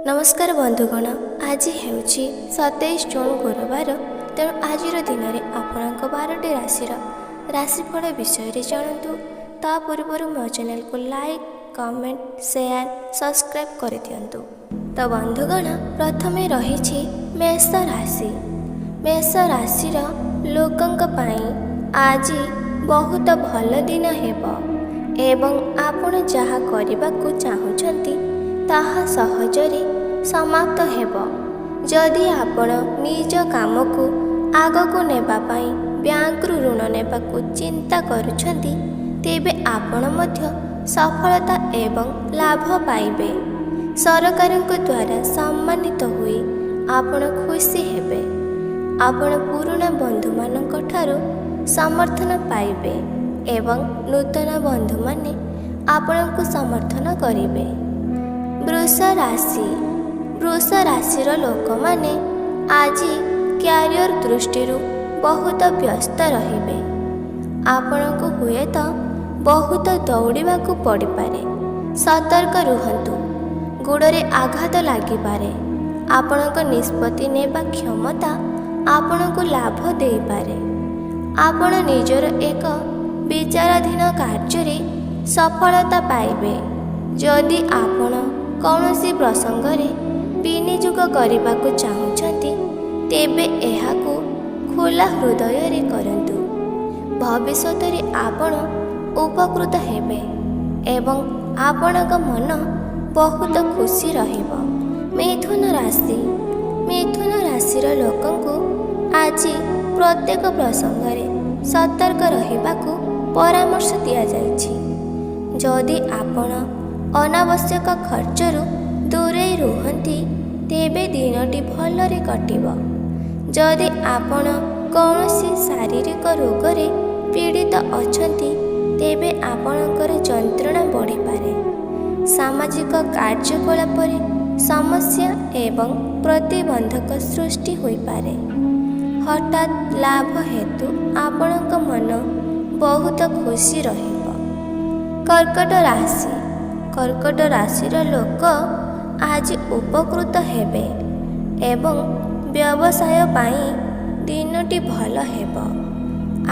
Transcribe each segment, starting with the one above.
ନମସ୍କାର ବନ୍ଧୁଗଣ, ଆଜି ହେଉଛି 27 ଜୁନ୍ ଗୁରୁବାର। ତେଣୁ ଆଜିର ଦିନରେ ଆପଣଙ୍କ 12ଟି ରାଶିର ରାଶିଫଳ ବିଷୟରେ ଜାଣନ୍ତୁ। ତା ପୂର୍ବରୁ ମୋ ଚ୍ୟାନେଲକୁ ଲାଇକ୍, କମେଣ୍ଟ, ସେୟାର, ସବସ୍କ୍ରାଇବ୍ କରିଦିଅନ୍ତୁ। ତ ବନ୍ଧୁଗଣ, ପ୍ରଥମେ ରହିଛି ମେଷ ରାଶି। ମେଷ ରାଶିର ଲୋକଙ୍କ ପାଇଁ ଆଜି ବହୁତ ଭଲ ଦିନ ହେବ ଏବଂ ଆପଣ ଯାହା କରିବାକୁ ଚାହୁଁଛନ୍ତି ତାହା ସହଜରେ ସମାପ୍ତ ହେବ। ଯଦି ଆପଣ ନିଜ କାମକୁ ଆଗକୁ ନେବା ପାଇଁ ବ୍ୟାଙ୍କରୁ ଋଣ ନେବାକୁ ଚିନ୍ତା କରୁଛନ୍ତି, ତେବେ ଆପଣ ମଧ୍ୟ ସଫଳତା ଏବଂ ଲାଭ ପାଇବେ। ସରକାରଙ୍କ ଦ୍ୱାରା ସମ୍ମାନିତ ହୋଇ ଆପଣ ଖୁସି ହେବେ। ଆପଣ ପୁରୁଣା ବନ୍ଧୁମାନଙ୍କ ଠାରୁ ସମର୍ଥନ ପାଇବେ ଏବଂ ନୂତନ ବନ୍ଧୁମାନେ ଆପଣଙ୍କୁ ସମର୍ଥନ କରିବେ। ବୃଷ ରାଶି। ବୃଷ ରାଶିର ଲୋକମାନେ ଆଜି କ୍ୟାରିୟର ଦୃଷ୍ଟିରୁ ବହୁତ ବ୍ୟସ୍ତ ରହିବେ। ଆପଣଙ୍କୁ ହୁଏତ ବହୁତ ଦୌଡ଼ିବାକୁ ପଡ଼ିପାରେ। ସତର୍କ ରୁହନ୍ତୁ, ଗୋଡ଼ରେ ଆଘାତ ଲାଗିପାରେ। ଆପଣଙ୍କ ନିଷ୍ପତ୍ତି ନେବା କ୍ଷମତା ଆପଣଙ୍କୁ ଲାଭ ଦେଇପାରେ। ଆପଣ ନିଜର ଏକ ବିଚାରାଧୀନ କାର୍ଯ୍ୟରେ ସଫଳତା ପାଇବେ। ଯଦି ଆପଣ କୌଣସି ପ୍ରସଙ୍ଗରେ ବିନିଯୋଗ କରିବାକୁ ଚାହୁଁଛନ୍ତି, ତେବେ ଏହାକୁ ଖୋଲା ହୃଦୟରେ କରନ୍ତୁ। ଭବିଷ୍ୟତରେ ଆପଣ ଉପକୃତ ହେବେ ଏବଂ ଆପଣଙ୍କ ମନ ବହୁତ ଖୁସି ରହିବ। ମିଥୁନ ରାଶି। ମିଥୁନ ରାଶିର ଲୋକଙ୍କୁ ଆଜି ପ୍ରତ୍ୟେକ ପ୍ରସଙ୍ଗରେ ସତର୍କ ରହିବାକୁ ପରାମର୍ଶ ଦିଆଯାଇଛି। ଯଦି ଆପଣ ଅନାବଶ୍ୟକ ଖର୍ଚ୍ଚରୁ ଦୂରେଇ ରୁହନ୍ତି, ତେବେ ଦିନଟି ଭଲରେ କଟିବ। ଯଦି ଆପଣ କୌଣସି ଶାରୀରିକ ରୋଗରେ ପୀଡ଼ିତ ଅଛନ୍ତି, ତେବେ ଆପଣଙ୍କର ଯନ୍ତ୍ରଣା ବଢ଼ିପାରେ। ସାମାଜିକ କାର୍ଯ୍ୟକଳାପରେ ସମସ୍ୟା ଏବଂ ପ୍ରତିବନ୍ଧକ ସୃଷ୍ଟି ହୋଇପାରେ। ହଠାତ୍ ଲାଭ ହେତୁ ଆପଣଙ୍କ ମନ ବହୁତ ଖୁସି ରହିବ। କର୍କଟ ରାଶି। କର୍କଟ ରାଶିର ଲୋକ ଆଜି ଉପକୃତ ହେବେ ଏବଂ ବ୍ୟବସାୟ ପାଇଁ ଦିନଟି ଭଲ ହେବ।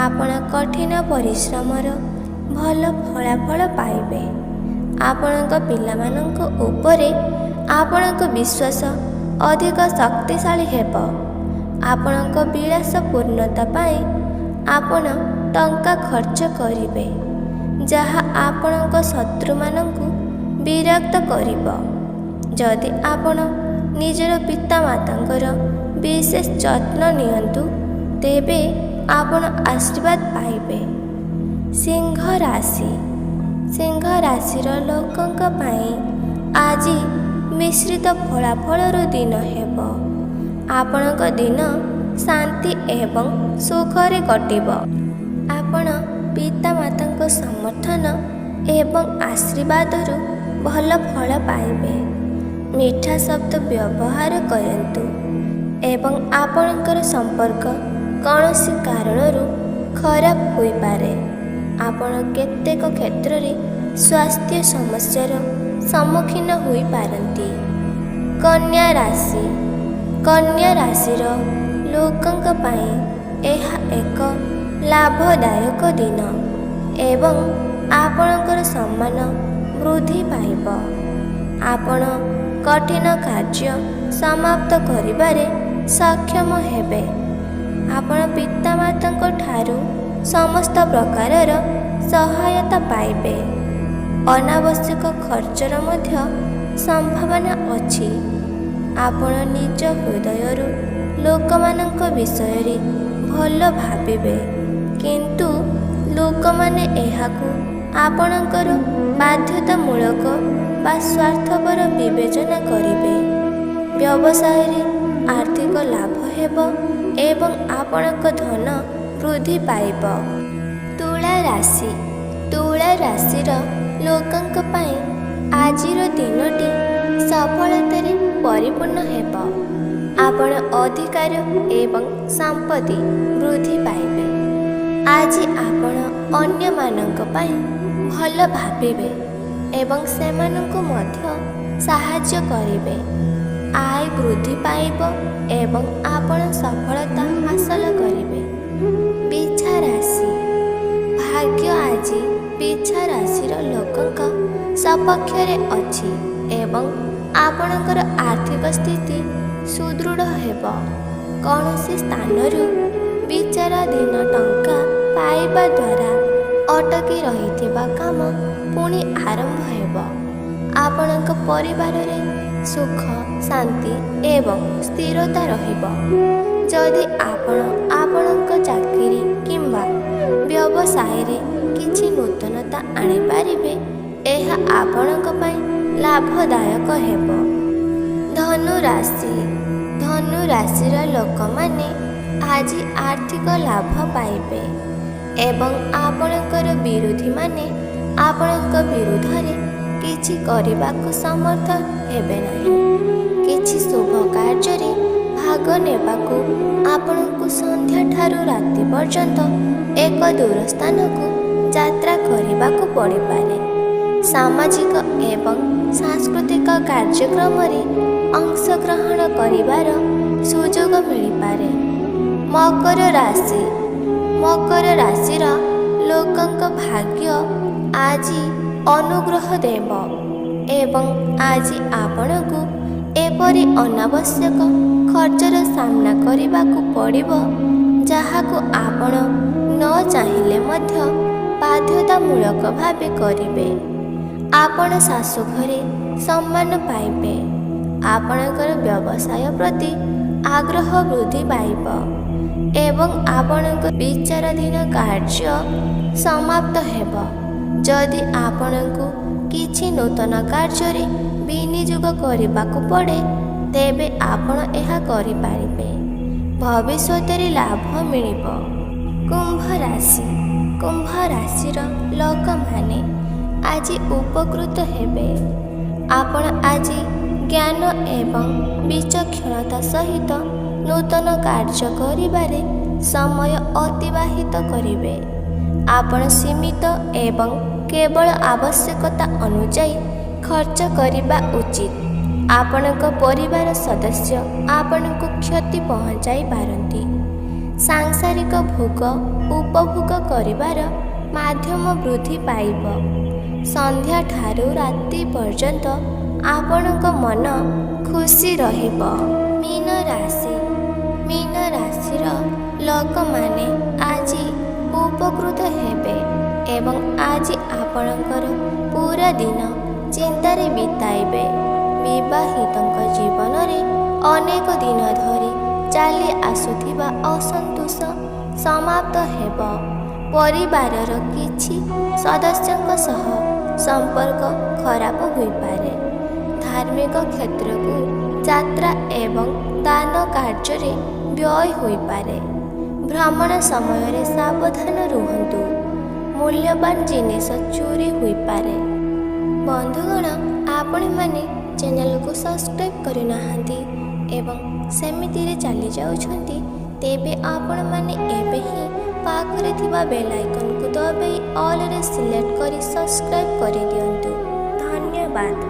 ଆପଣ କଠିନ ପରିଶ୍ରମର ଭଲ ଫଳାଫଳ ପାଇବେ। ଆପଣଙ୍କ ପିଲାମାନଙ୍କ ଉପରେ ଆପଣଙ୍କ ବିଶ୍ୱାସ ଅଧିକ ଶକ୍ତିଶାଳୀ ହେବ। ଆପଣଙ୍କ ବିଳାସପୂର୍ଣ୍ଣତା ପାଇଁ ଆପଣ ଟଙ୍କା ଖର୍ଚ୍ଚ କରିବେ, ଯାହା ଆପଣଙ୍କ ଶତ୍ରୁମାନଙ୍କୁ ବିରକ୍ତ କରିବ। ଯଦି ଆପଣ ନିଜର ପିତାମାତାଙ୍କର ବିଶେଷ ଯତ୍ନ ନିଅନ୍ତୁ, ତେବେ ଆପଣ ଆଶୀର୍ବାଦ ପାଇବେ। ସିଂହ ରାଶି। ସିଂହ ରାଶିର ଲୋକଙ୍କ ପାଇଁ ଆଜି ମିଶ୍ରିତ ଫଳାଫଳର ଦିନ ହେବ। ଆପଣଙ୍କ ଦିନ ଶାନ୍ତି ଏବଂ ସୁଖରେ କଟିବ। ଆପଣ ପିତାମାତାଙ୍କ ସମର୍ଥନ ଏବଂ ଆଶୀର୍ବାଦରୁ ଭଲ ଫଳ ପାଇବେ। ମିଠା ଶବ୍ଦ ବ୍ୟବହାର କରନ୍ତୁ ଏବଂ ଆପଣଙ୍କର ସମ୍ପର୍କ କୌଣସି କାରଣରୁ ଖରାପ ହୋଇପାରେ। ଆପଣ କେତେକ କ୍ଷେତ୍ରରେ ସ୍ୱାସ୍ଥ୍ୟ ସମସ୍ୟାର ସମ୍ମୁଖୀନ ହୋଇପାରନ୍ତି। କନ୍ୟା ରାଶି। କନ୍ୟା ରାଶିର ଲୋକଙ୍କ ପାଇଁ ଏହା ଏକ ଲାଭଦାୟକ ଦିନ ଏବଂ ଆପଣଙ୍କର ସମ୍ମାନ ବୃଦ୍ଧି ପାଇବ। ଆପଣ କଠିନ କାର୍ଯ୍ୟ ସମାପ୍ତ କରିବାରେ ସକ୍ଷମ ହେବେ। ଆପଣ ପିତାମାତାଙ୍କ ଠାରୁ ସମସ୍ତ ପ୍ରକାରର ସହାୟତା ପାଇବେ। ଅନାବଶ୍ୟକ ଖର୍ଚ୍ଚର ମଧ୍ୟ ସମ୍ଭାବନା ଅଛି। ଆପଣ ନିଜ ହୃଦୟରୁ ଲୋକମାନଙ୍କ ବିଷୟରେ ଭଲ ଭାବିବେ, କିନ୍ତୁ ଲୋକମାନେ ଏହାକୁ ଆପଣଙ୍କର ବାଧ୍ୟତାମୂଳକ ବା ସ୍ୱାର୍ଥପର ବିବେଚନା କରିବେ। ବ୍ୟବସାୟରେ ଆର୍ଥିକ ଲାଭ ହେବ ଏବଂ ଆପଣଙ୍କ ଧନ ବୃଦ୍ଧି ପାଇବ। ତୁଳା ରାଶି। ତୁଳା ରାଶିର ଲୋକଙ୍କ ପାଇଁ ଆଜିର ଦିନଟି ସଫଳତାରେ ପରିପୂର୍ଣ୍ଣ ହେବ। ଆପଣ ଅଧିକାର ଏବଂ ସମ୍ପତ୍ତି ବୃଦ୍ଧି ପାଇବେ। ଆଜି ଆପଣ ଅନ୍ୟମାନଙ୍କ ପାଇଁ ଭଲ ଭାବିବେ ଏବଂ ସେମାନଙ୍କୁ ମଧ୍ୟ ସାହାଯ୍ୟ କରିବେ। ଆୟ ବୃଦ୍ଧି ପାଇବ ଏବଂ ଆପଣ ସଫଳତା ହାସଲ କରିବେ। ବିଛା ରାଶି। ଭାଗ୍ୟ ଆଜି ବିଛା ରାଶିର ଲୋକଙ୍କ ସପକ୍ଷରେ ଅଛି ଏବଂ ଆପଣଙ୍କର ଆର୍ଥିକ ସ୍ଥିତି ସୁଦୃଢ଼ ହେବ। କୌଣସି ସ୍ଥାନରୁ ବିଚାରାଧୀନ ଟଙ୍କା ପାଇବା ଦ୍ୱାରା ଅଟକି ରହିଥିବା କାମ ପୁଣି ଆରମ୍ଭ ହେବ। ଆପଣଙ୍କ ପରିବାରରେ ସୁଖ, ଶାନ୍ତି ଏବଂ ସ୍ଥିରତା ରହିବ। ଯଦି ଆପଣ ଆପଣଙ୍କ ଚାକିରି କିମ୍ବା ବ୍ୟବସାୟରେ କିଛି ନୂତନତା ଆଣିପାରିବେ, ଏହା ଆପଣଙ୍କ ପାଇଁ ଲାଭଦାୟକ ହେବ। ଧନୁ ରାଶି। ଧନୁ ରାଶିର ଲୋକମାନେ ଆଜି ଆର୍ଥିକ ଲାଭ ପାଇବେ ଏବଂ ଆପଣଙ୍କର ବିରୋଧୀମାନେ ଆପଣଙ୍କ ବିରୁଦ୍ଧରେ କିଛି କରିବାକୁ ସମର୍ଥ ହେବେ ନାହିଁ। କିଛି ଶୁଭ କାର୍ଯ୍ୟରେ ଭାଗ ନେବାକୁ ଆପଣଙ୍କୁ ସନ୍ଧ୍ୟାଠାରୁ ରାତି ପର୍ଯ୍ୟନ୍ତ ଏକ ଦୂର ସ୍ଥାନକୁ ଯାତ୍ରା କରିବାକୁ ପଡ଼ିପାରେ। ସାମାଜିକ ଏବଂ ସାଂସ୍କୃତିକ କାର୍ଯ୍ୟକ୍ରମରେ ଅଂଶଗ୍ରହଣ କରିବାର ସୁଯୋଗ ମିଳିପାରେ। ମକର ରାଶି। ମକର ରାଶିର ଲୋକଙ୍କ ଭାଗ୍ୟ ଆଜି ଅନୁଗ୍ରହ ଦେବ ଏବଂ ଆଜି ଆପଣଙ୍କୁ ଏପରି ଅନାବଶ୍ୟକ ଖର୍ଚ୍ଚର ସାମ୍ନା କରିବାକୁ ପଡ଼ିବ, ଯାହାକୁ ଆପଣ ନ ଚାହିଁଲେ ମଧ୍ୟ ବାଧ୍ୟତାମୂଳକ ଭାବେ କରିବେ। ଆପଣ ଶାଶୁଘରେ ସମ୍ମାନ ପାଇବେ। ଆପଣଙ୍କର ବ୍ୟବସାୟ ପ୍ରତି ଆଗ୍ରହ ବୃଦ୍ଧି ପାଇବ ଏବଂ ଆପଣଙ୍କ ବିଚାରାଧୀନ କାର୍ଯ୍ୟ ସମାପ୍ତ ହେବ। ଯଦି ଆପଣଙ୍କୁ କିଛି ନୂତନ କାର୍ଯ୍ୟରେ ବିନିଯୋଗ କରିବାକୁ ପଡ଼େ, ତେବେ ଆପଣ ଏହା କରିପାରିବେ। ଭବିଷ୍ୟତରେ ଲାଭ ମିଳିବ। କୁମ୍ଭ ରାଶି। କୁମ୍ଭ ରାଶିର ଲୋକମାନେ ଆଜି ଉପକୃତ ହେବେ। ଆପଣ ଆଜି ଜ୍ଞାନ ଏବଂ ବିଚକ୍ଷଣତା ସହିତ ନୂତନ କାର୍ଯ୍ୟ କରିବାରେ ସମୟ ଅତିବାହିତ କରିବେ। ଆପଣ ସୀମିତ ଏବଂ କେବଳ ଆବଶ୍ୟକତା ଅନୁଯାୟୀ ଖର୍ଚ୍ଚ କରିବା ଉଚିତ। ଆପଣଙ୍କ ପରିବାର ସଦସ୍ୟ ଆପଣଙ୍କୁ କ୍ଷତି ପହଞ୍ଚାଇ ପାରନ୍ତି। ସାଂସାରିକ ଭୋଗ ଉପଭୋଗ କରିବାର ମାଧ୍ୟମ ବୃଦ୍ଧି ପାଇବ। ସନ୍ଧ୍ୟାଠାରୁ ରାତି ପର୍ଯ୍ୟନ୍ତ ଆପଣଙ୍କ ମନ ଖୁସି ରହିବ। ମୀନ ରାଶି। ମୀନ ରାଶିର ଲୋକମାନେ ଆଜି ଉପକୃତ ହେବେ ଏବଂ ଆଜି ଆପଣଙ୍କର ପୁରା ଦିନ ଚିନ୍ତାରେ ବିତାଇବେ। ବିବାହିତଙ୍କ ଜୀବନରେ ଅନେକ ଦିନ ଧରି ଚାଲି ଆସୁଥିବା ଅସନ୍ତୋଷ ସମାପ୍ତ ହେବ। ପରିବାରର କିଛି ସଦସ୍ୟଙ୍କ ସହ ସମ୍ପର୍କ ଖରାପ ହୋଇପାରେ। ଧାର୍ମିକ କ୍ଷେତ୍ରକୁ ଯାତ୍ରା ଏବଂ ଦାନ କାର୍ଯ୍ୟରେ ବ୍ୟୟ ହୋଇପାରେ। ଭ୍ରମଣ ସମୟରେ ସାବଧାନ ରୁହନ୍ତୁ। ମୂଲ୍ୟବାନ ଜିନିଷ ଚୋରି ହୋଇପାରେ। ବନ୍ଧୁଗଣ, ଆପଣମାନେ ଚ୍ୟାନେଲକୁ ସବସ୍କ୍ରାଇବ୍ କରିନାହାନ୍ତି ଏବଂ ସେମିତିରେ ଚାଲି ଯାଉଛନ୍ତି, ତେବେ ଆପଣମାନେ ଏବେ ହିଁ ପାଖରେ ଥିବା ବେଲ୍ ଆଇକନ୍କୁ ଦବାଇ ଅଲ୍ରେ ସିଲେକ୍ଟ କରି ସବସ୍କ୍ରାଇବ୍ କରିଦିଅନ୍ତୁ। ଧନ୍ୟବାଦ।